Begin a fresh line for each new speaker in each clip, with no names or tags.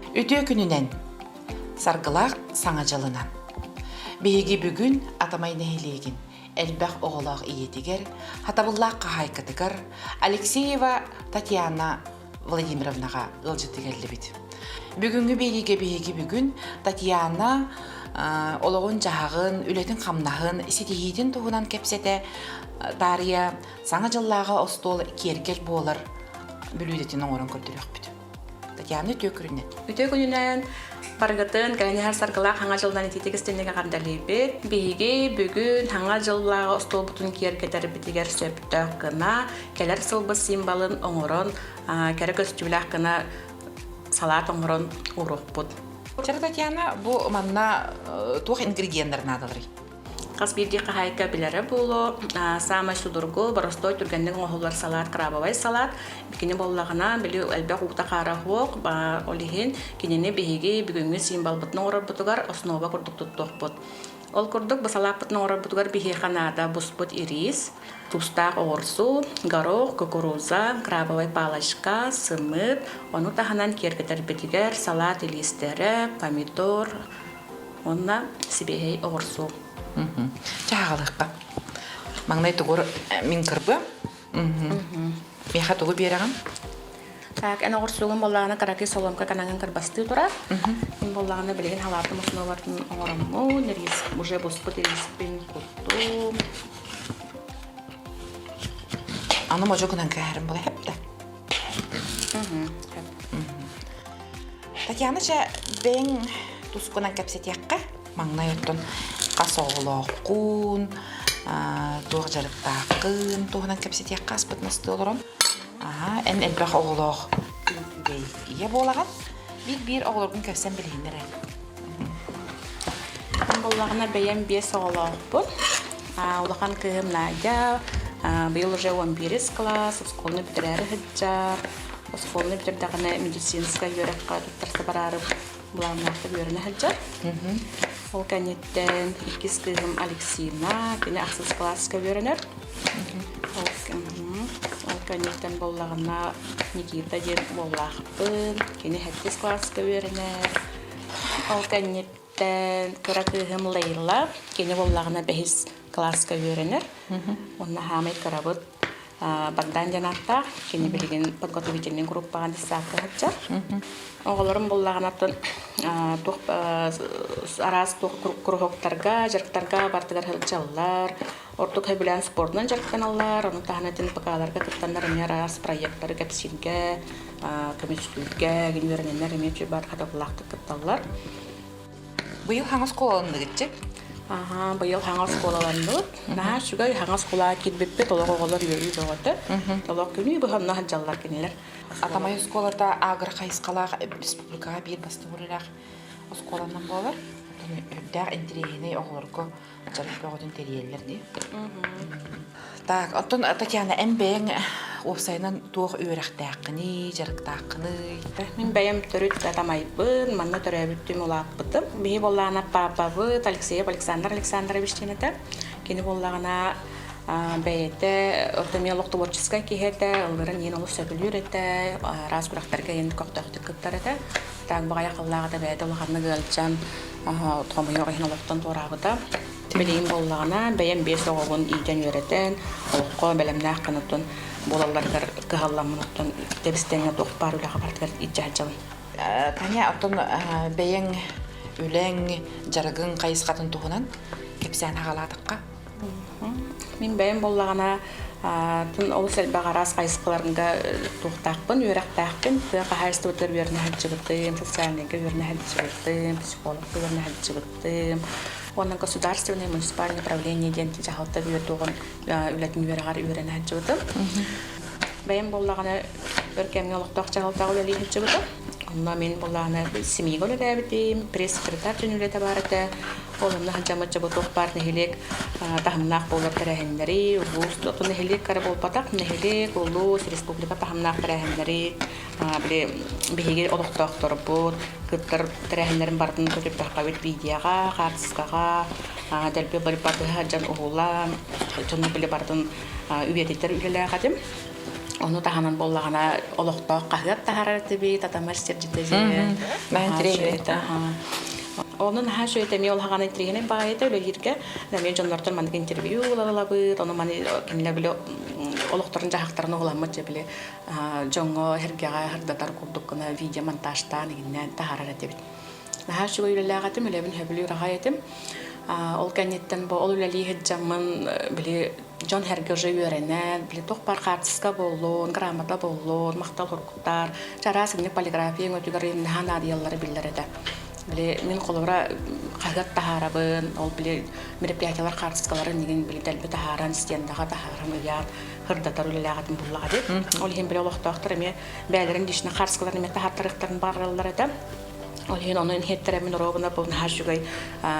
Үтүө күнүнэн! Саргылаах Саҥа дьылынан! Биһиги бүгүн Атамай нэһилиэгин элбэх оҕолоох ийэтигэр, хатабыллаах хаһаайкатыгар Алексеева Татьяна Владимировнаҕа ыалдьыттыы кэллибит. Бүгүҥҥү биэриигэ биһиги бүгүн Татьяна олоҕун-дьаһаҕын, үлэтин-хамнаһын, ситиһиитин туһунан кэпсэтэ таарыйа Саҥа дьыллааҕы остуол киэргэл буолар бүлүүдэтин оҥорон көрдөрүөхпүт. Татьяна үтүө күнүнэн.
Үтүө күнүнэн барыгытын кэлэн иһэр саргылаах Хаҥа дьылынан итиитик истиҥник эҕэрдэлиибит. Биһиги бүгүн Хаҥа дьыллааҕы остуолбутун киэргэтэрбитигэр сөптөөх гына кэлэр сылбыт символын оҥорон кэрэ көстүүлээх гына салаат оҥорон ууруохпут.
Чара Татьяна, бу манна туох ингредиеннэр наадаларый?
Хас биирдии хаһаайка билэрэ буолуо. Саамай судургу, боростуой түргэнник оҥоһуллар салаат крабовай салаат. Кини буоллаҕына, били элбэх уута-хаара суох, ол иһин кинини биһиги бүгүҥҥү символбытын оҥорорбутугар основа курдук туттуохпут. Ол курдук, бу салааппытын оҥорорбутугар биһиэхэ наада буспут ириис, туустаах оҕурсу, горох, кукуруза, крабовай палочка, сымыыт, ону таһынан киэргэтэрбитигэр салаат илиистэрэ, помидор, Уонна сибиэһэй оҕурсуу.
Чааҕалыахха. Маҥнай тугур мин кырбыам. Миэхэ тугу биэрэҕин?
Так, эн оҕурсуугун буоллаҕына кыракый соломка канаҥын кырбастыы турар. Мин буоллаҕына билигин халаатым основатын оҥороммун, рис, уже буспут риспин куттум.
Аны модьу гынан кээһэрим була хэптэ. Татьяна, чэ, бэйэҥ тускунан кэпсэтиэххэ. Маҥнай оттон хас оҕолооххун, туох дьарыктааххын туһунан кэпсэтиэххэ аспытын астыы олорон. Аһа, эн элбэх оҕолоох үчүгэй ийэ буолаҕын. Биир-биир оҕолоргун кэпсэн билиһиннэр эрэ.
Мин буоллаҕына бэйэм биэс оҕолоохпун. Улахан кыыһым Надя быйыл уже 11 кылаас, оскуоланы бүтэрээри сылдьар. Оскуоланы бүтэрдэҕинэ медицинскэй үөрэххэ туттарса бараары былааннаахтык үөрэнэ сылдьар. Ол кэнниттэн иккис кыыһым Алексина, кини ахсыс кылааска үөрэнэр. Ол кэнниттэн буоллаҕына Никита диэн уоллаахпын, кини сэттис кылааска үөрэнэр. Ол кэнниттэн кыра кыыһым Лейла, кини буоллаҕына бэһис кылааска үөрэнэр. Уонна хаамай кырабыт Богдан диэн ааттаах, кини билигин подготовительнай группаҕа детсадка сылдьар. Оҕолорум буллаҕына туох араас туох куруһуоктарга, дьарыктарга бардыгар сылдьаллар. Ордук сөбүлээн спордунан дьарыктаналлар, ону таһынан НПК-ларга кыттаннар эмиэ араас проекттары кэпсииргэ, көмүскүүргэ, үөрэнэннэр эмиэ үчүгэй хатабыллаахтык кытталлар.
Быйыл хаҥа оскуолаланныгытчы?
Аха, быйыл хаҥа оскуолаланныбыт. Наһаа үчүгэй хаҥа оскуолаҕа киирбиппит, олох оҕолор үөрүү бөҕөтө. Олох күнүү быһа онно сылдьаллар кинилэр.
Атамай оскуолата агро хайысхалаах республикаҕа биир бастыҥ үлэлээх оскуоланан буолар. Үрдээх интэриэһинэй оҕолорго дьарык бөҕөтүн тэрийэллэр дии. Так, оттон Татьяна, эн бэйэҥ уопсайынан туох үөрэхтээххиний, дьарыктааххыный?
Мин бэйэм төрүт Атамайбын, манна төрөөбүттүм, улааппытым. Биһи буоллаҕына папабыт Алексеев Александр Александрович диэн этэ. Кини буоллаҕына бэйэтэ орто эмиэ олох творческай киһи этэ, ылларын иин олус сөбүлүүр этэ, араас күрэхтэргэ иин көхтөөхтүк кыттар этэ. Так баҕайы акыллаах этэ бэйэтэ улаханнык ыалдьан хомойуох иһин олохтон туораабыта. Билигин буоллаҕына бэйэм биэс оҕобун иитэн-үөрэтэн, олоххо бэлэмнээх гынатын буолалларыгар кыһалламмын оттон тэбис-тэҥҥэ туох баар үлэҕэ барытыгар илдьэ сылдьабын.
Таня, оттон бэйэҥ үлэҥ, дьарыгыҥ хайысхатын туһунан кэпсээн аҕалаатахха?
Мин бэйэм буоллаҕына олус элбэх араас хайысхаларга туохтаахпын, үөрэхтээхпин. Тыа хаһаайыстыбатыгар үөрэнэ сылдьыбытым, социальнайга үөрэнэ сылдьыбытым, психологка үөрэнэ сылдьыбытым. Уонна государственное муниципальное управление диэн дьаһалта үөрдүҕүн үлэтин үөрэҕэр үөрэнэ сылдьыбытым. Бэйэм буоллаҕына өр кэмҥэ олохтоох дьаһалтаҕа үлэлии сылдьыбытым. Онно мин буоллаҕына семьяга үлэлээбитим, пресс-секретарь дьон үлэтэ баар этэ. Ол онно сылдьаммыт дьобутуох баар нэһилиэк таһымнаах буолар тэрээһиннэри, улуус, оту нэһилиэк эрэ буолбатах, нэһилиэк, улуус, республика таһымнаах тэрээһиннэри, били биһиги олохтоохторбут кыттар тэрээһиннэрин барытын көтүппэххэбит видеоҕа, хаартыскаҕа, дэлби барытыһа дьон уһулан, дьону били барытын үйэтитэр үлэлээх этим. Ону таһынан буоллаҕына олохтоох хаһыат таһаарар этибит, Атамар сирдьитэ диэн. Ону наһаа үчүгэй эмиэ улахан интириэһинэй баҕайыта үлэлииргэ. Эмиэ дьоннортон маннык интервью ылалабыт, ону маны кинилэр били олохторун-дьаһахтарын уһуламмыт дьэ били дьоҥҥо сэргэҕэ сырдатар курдук гына видеомонтажтаан игиннээн таһаарар этибит. Наһаа үчүгэй үлэлээх этим, үлэбин сөбүлүүр аҕай этим. Ол кэнниттэн бу ол үлэлии сылдьаммын били дьон сэргэ уже үөрэнэн, били туох баар хаартыска буоллун, грамота буоллун, махтал суруктар, чараас инник полиграфия өҥөтүгэр наһаа наадыйаллара биллэр этэ. Били мин холобура хаһыат таһаарабын, ол били мероприятиелар хаартыскаларын игин били дэлби таһааран, стендаҕа таһааран ыйаан сырдатар үлэлээх этим буллаҕа дии. Ол иһин били олохтоохтор эмиэ бэйэлэрин лично хаартыскаларын эмиэ таһаартарыахтарын баҕараллар этэ. Ол иһин ону иһиттэрэммин оруобуна бу наһаа үчүгэй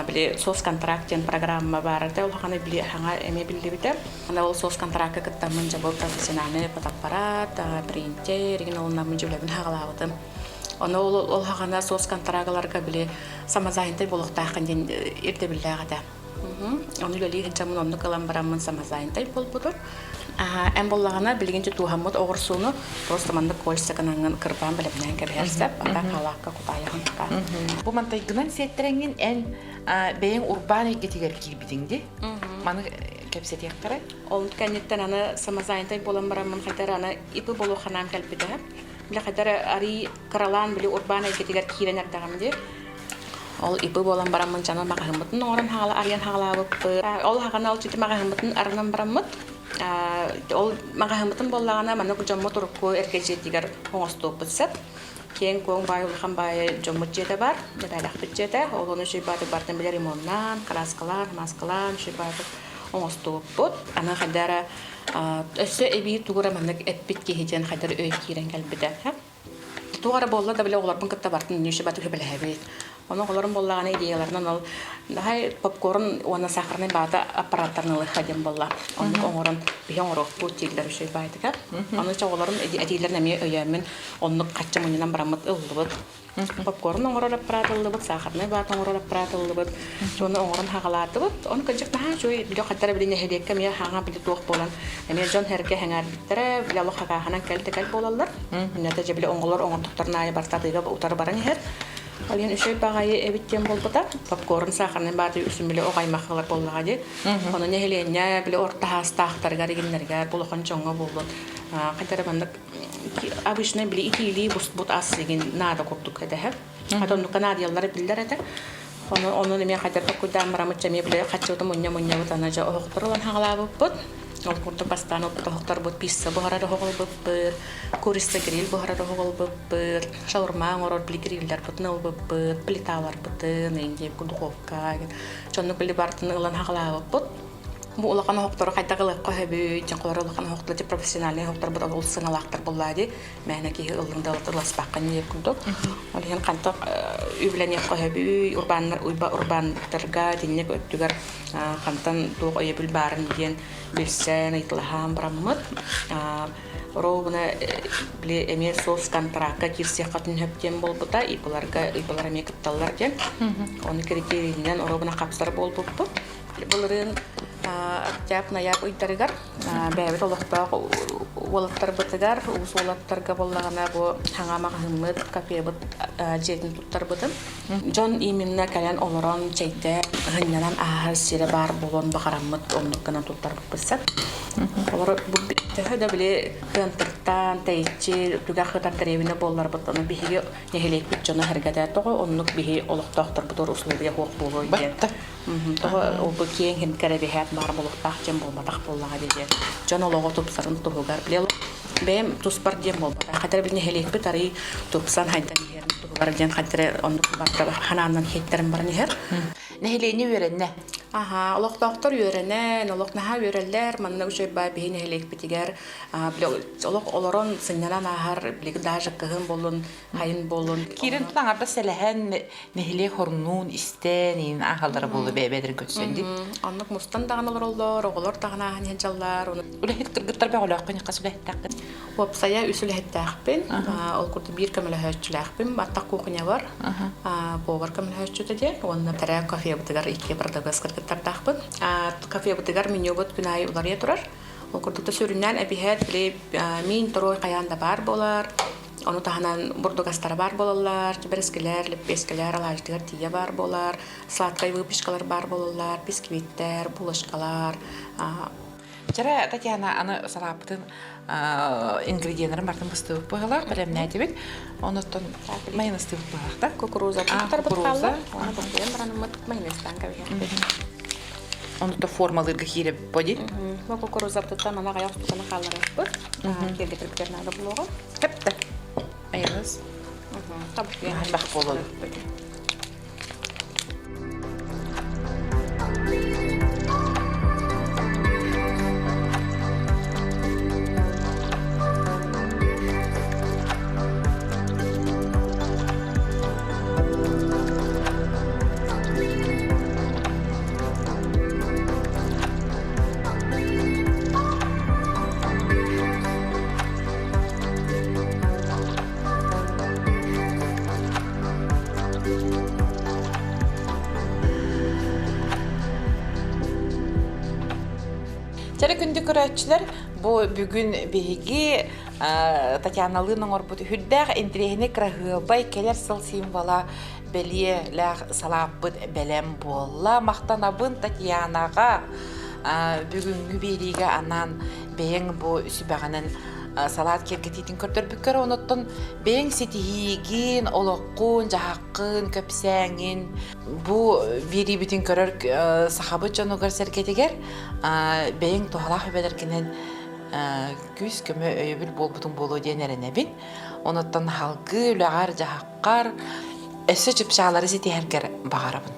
били соцконтракт диэн программа баар этэ. Улахана били хаҥа эмиэ биллибитэ. Аны ол соцконтракка кыттаммын дьэ бу профессиональный фотоаппарат, принтер игин олунаммын дьэ үлэбин хаҕалаабытым. Ону ол ол хаҕана соцконтрагаларга били самозанятый буолуохтааххын диэн ирдэбиллээх этэ. Ону үлэлии сылдьаммын оннук ылан бараммын самозанятай буолбутум. Эн буоллаҕына билигин тутуһаммыт оҕурсууну просто маннык кольца гынаҥҥын кырбаан бэлэмнээн кэбиһэр сөп, ата халаакка кутаайаҕын тута.
Бу мантайгынан сиэттэрэҥҥин эн бэйэҥ урбаан эйгэтигэр киирбитиҥ дии. Маны кэпсэтиэхтэрэ.
Ол кэнниттэн аны самозанятай буолан бараммын хайдар аны ИП буолуохханаан кэлбитэ. Били хайдар арый кыралаан били урбаан эйгэтигэр киирэн эрдэҕим дии. Ол ИП буолан бараммын дьоно маҕаһыыммытын оҥорон хаала арыйан хаалаабыппыт. Ол хаҕана ол чити маҕаһыыммытын арынан бараммыт. Ол маҕаһыыммытын буоллаҕына маннык дьоммут урукку эргэ дьиэтигэр оҥостуохпут сөп. Киэҥ-куоҥ баай улахан баайы дьоммут дьиэтэ баар, эбээлэхпит дьиэтэ. Ол ону үчүгэй баатык бартын били ремоннаан, краскалаан, маскалаан үчүгэй баатык оҥостубуппут. Аны хайда эрэ өссө эбии тугу эрэ маннык эппит киһи диэн хайда эрэ өй киирэн кэлбитэ. Туох эрэ буолла да били оҕолорбун кытта бартын ньүүшэ баты сөбүлэһэбит. Ону оҕолорум буоллаҕына идеяларынан ол наһай попкорн уонна сахарнай баата аппараттарын ылыахха диэн буолла. Оннук оҥорон биһи оҥоруохпут дииллэр үчүгэй баайтыгар. Ону оҕолорум этиилэрин эмиэ өйөөммүн оннук хаччы мунньунан бараммыт ыллыбыт. Попкорн оҥорор аппарат ыллыбыт, сахарнай баата оҥорор аппарат ыллыбыт. Сону оҥорон хаҕалаатыбыт. Ону кырдьык наһаа үчүгэй били хаттара били нэһилиэккэ эмиэ хаҥа били туох буолан эмиэ дьон сэргэ сэҥээрбиттэрэ, били олох хакааһынан кэл да кэл буолаллар. Иннэтэ дьэ били оҥолор оҥордохторун аайы барыта атыыга утары баран иһэр. Ол иһин үчүгэй баҕайы эбит диэн буолбута. Попкорн сахарнай бааты үксүн били оҕо аймахылар буоллаҕа дии. Ону нэһилиэнньэ били орто хаастаахтарыгар игиннэригэр улахан дьоҥҥо буоллун хайда эрэ маннык обычно били итиилии буспут ас игин наада курдук этэһэ. Хата оннукка наадыйаллара биллэр этэ. Ону онон эмиэ хайдах куйдаан бараммыт эмиэ били хаччыбыты мунньа-мунньабыт аны дьэ оһохтору ылан хаҕалаабыппыт. Ол курдук бастаан ылбыт оһохторбут пицца буһарар оһох ылбыппыт, курица гриль буһарар оһох ылбыппыт, шаурма оҥорор били гриллербытын ылбыппыт, плиталарбытын, индия духовка, дьоннук били барытын ылан хаҕалаабыппыт. Бу улахан оһохтору хайдах ылыахха сөбүй, дьон холоро улахан оһохтор, профессиональный оһохторбут ол сыаналаахтар буоллаа дии. Мээнэ киһи ыллыҥ да ыласпаккын диир курдук. Ол иһин хантан үбүлэниэххэ сөбүй, урбааннар урбааннарга итинник өттүгэр хантан туох өйөбүл баарын диэн билсэн, ыйыталаһан бараммыт. Ровно били эмиэ соцконтракка киирсиэххэ сөп диэн буолбута, ИП-ларга ИП-лар эмиэ кытталлар диэн. Ону критерийинэн ровно хапсар буолбуппут. Былырыын октябрь-ноябрь ыйдарыгар бэйэбит олохтоох уолаттарбытыгар, уус уолаттарга буоллаҕына бу саҥа маҕаһыыммыт, кафебыт дьиэтин туттарбытым. Дьон именно кэлэн олорон чэйдээн, сынньанан ааһар сирэ баар буолуон баҕараммыт оннук гынан туттарбыппыт сөп. Олор бу төһө да били кыантыртан, тэйиччи, түгэх сытар дэриэбинэ буолларбыт, ону биһиги нэһилиэкпит дьоно сэргэтэ тоҕо оннук биһи олохтоохторбутугар условия суох буолуой диэн. Тоҕо ол киэҥ кэрэбиһээт баар буолуохтаах диэн буолбатах буоллаҕа диэн. Дьон олоҕо тупсарын туһугар. Били бэйэм туспар диэн буолбатах. Хатар били нэһилиэкпит арый тупсан хайдан иһэрин туһугар диэн хатары оннук барда ханааннан хиттэрин баран иһэр.
Нэһилиэнньэ үөрэннэ.
Аха, олохтоохтор үөрэнэн, олох наһаа үөрэллэр. Манна үчүгэй баа биһи нэһилиэкпитигэр олох олорон сынньанан ааһар, билигин даже кыһын буоллун, хайын буоллун.
Киирэн тутан аҥарда сэлэһэн нэһилиэк хорунуун истэн иин аахаллара буолу бэйэ-бэйэлэрин көрсөн дии.
Оннук мустан даҕаны олороллор, оҕолор даҕаны ааһан иһэн дьаллар.
Үлэһит кыргыттар бөҕөлөөххүн хас үлэһиттээххин?
Уопсайа үс үлэһиттээхпин. Ол курдук биир көмөлөһөөччүлээхпин. Баттах кухнябар повар көмөлөһөөччүтэ диэн. Уонна тэрэ кафебытыгар икки продавец кыргыттардаахпын. Кафебытыгар менюбут күн аайы уларыйа турар. Ол курдук сүрүннээн эбиһэт били миин торуой хайаан да баар буолар. Ону таһынан бурдук астара баар буолаллар, бэрэскилэр, лэппиэскэлэр, алаадьытыгар тиийэ баар буолар, сладкай выпечкалар баар буолаллар, бисквиттэр, булочкалар.
Чара Татьяна аны салааппытын ингредиеннэрин барытын быстыбыт быһалаах, бэлэмнээтибит. Онуттан майонезтыыбыт быһалаах да?
Кукуруза кутарбыт хаалла. Оны букуйан бараныммыт майонезтаан кэбиһиэхпит.
Онута формалыырга киирэбит боди.
Бу кукурузабытыттан мана аҕыйах устуканы хаалларыахпыт. Киэргэтэрбитигэр наада буолуоҕа.
Хэптэ. Майонез. Элбэх буолуо. Чэрэ күндү көрөөччүлэр, бу бүгүн биһиги Татьяналыын оҥорбут үрдээх интириэһинэй кыраһыабай кэлэр сыл символа бэлиэлээх салааппыт бэлэм буолла. Махтанабын Татьянаҕа бүгүҥҥү биэриигэ анаан бэйэҥ бу сүбэҕинэн салаат киэргэтиитин көрдөрбүккэр онуттан бэйэҥ ситиһиигин, олоххун, дьаһаххын, көпсээҥин бу биэриибитин көрөр сахабыт дьонугар-сэргэтигэр бэйэҥ туһалаах үбэлэргинэн күүс-көмө өйөбүл буолбутуҥ буолуо диэн эрэнэбин. Онуттан салгыы үлэҕэр-дьаһаххар өссө чыпчаалары ситиһэргэр баҕарабын.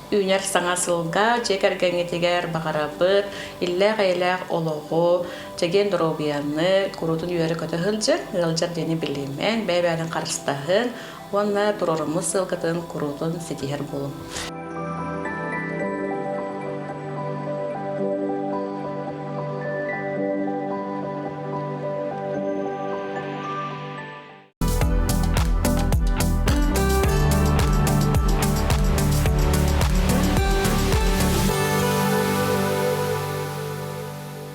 Үүнэр саҥа сылга дьиэ кэргэҥҥитигэр баҕарабыт иллээх-эйэлээх олоҕу, чэгиэн доруобуйаны, куруутун үөрэ-көтө сылдьын, ыалдьар диэни билимэҥ, бэйэ-бэйэни харыстаһын уонна туруоруммут сыалгытын куруутун ситиһэр буолуҥ.